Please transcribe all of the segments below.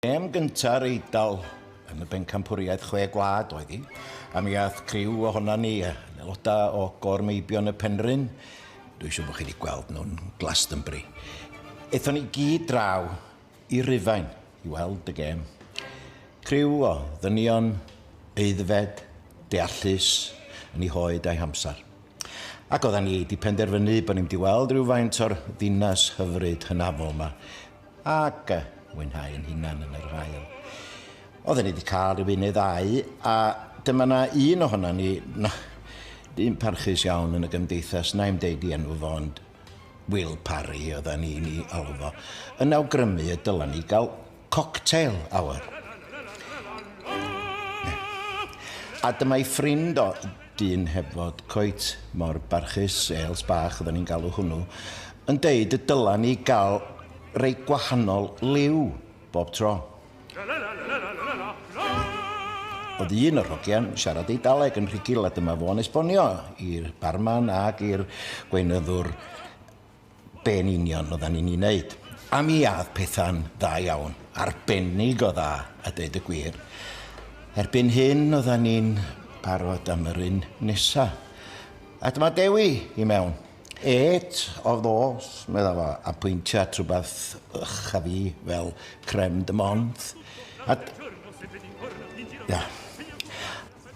Gêm gynta'r Eidal yn y Bencampwriaeth Chwe Gwlad oedd hi, a mi ath criw ohonan ni, yn aelodau o Gôr Meibion y Penrhyn, dwi'n siŵr bod chi wedi gweld nhw'n Glastonbury. Aethon ni gyd draw i Rufain i weld y gêm. Criw o ddynion aeddfed, deallus, yn eu hoed a'u hamser. Ac oeddan ni wedi penderfynu bod ni'n mynd i weld rhywfaint o'r ddinas hyfryd hynafol 'ma. Ac mwynhau yn hunan yn yr haul. Oedden ni wedi cael rhyw un neu ddau, a dyma na un ohonan ni, na, dyn parchus iawn yn y gymdeithas, na i'm deud i enw fo, ond Will Parry oedden ni'n ei alw fo, yn awgrymu y dylen ni gael cocktail hour. A dyma'i ffrind o, dyn heb fod cweit mor barchus, Eels bach oedden ni'n galw hwnnw, yn deud y dylen ni gael rei gwahanol liw bob tro. Oedd un o'r hogiau'n siarad Eidaleg yn rhugl a dyma fo'n esbonio i'r barman ac i'r gweinyddwr be'n union oeddan ni'n ei wneud. A mi ath pethau'n dda iawn, arbennig o dda, a deud y gwir. Erbyn hyn oeddan ni'n barod am yr un nesa. A dyma Dewi i mewn. Eight of those, medda fo, a pwyntio at rhywbeth ych a fi fel crème de menthe. A... Ia.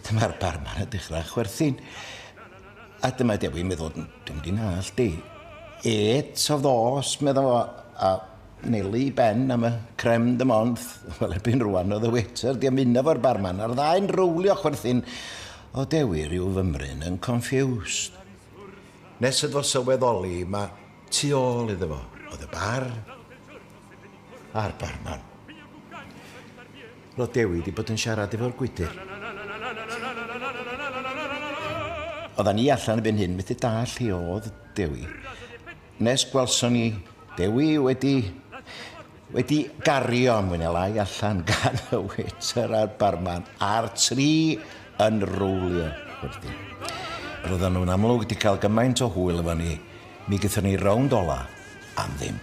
Dyma'r barman yn dechrau chwerthin. A dyma Dewi'n meddwl, dwi'n mynd i'n allt di. Eight of those, medda fo, a nelu i ben am y crème de menthe. Wel, erbyn rwan oedd y waiter di ymuno fo'r barman, a'r ddau'n rowlio chwerthin. O Dewi rhyw fymryn yn confused. Nes iddo fo sylweddoli ma tu ôl iddo fo oedd y bar a'r barman. Roedd Dewi wedi bod yn siarad efo'r gwydr. Oeddan ni allan erbyn hyn, methu dall lle oedd Dewi. Nes gwelson ni Dewi wedi wedi gario mwy neu lai allan gan y waiter a'r barman a'r tri yn rowlio chwerthin. Roedden nhw'n amlwg wedi cael gymaint o hwyl efo ni, mi gaethon ni rownd ola am ddim.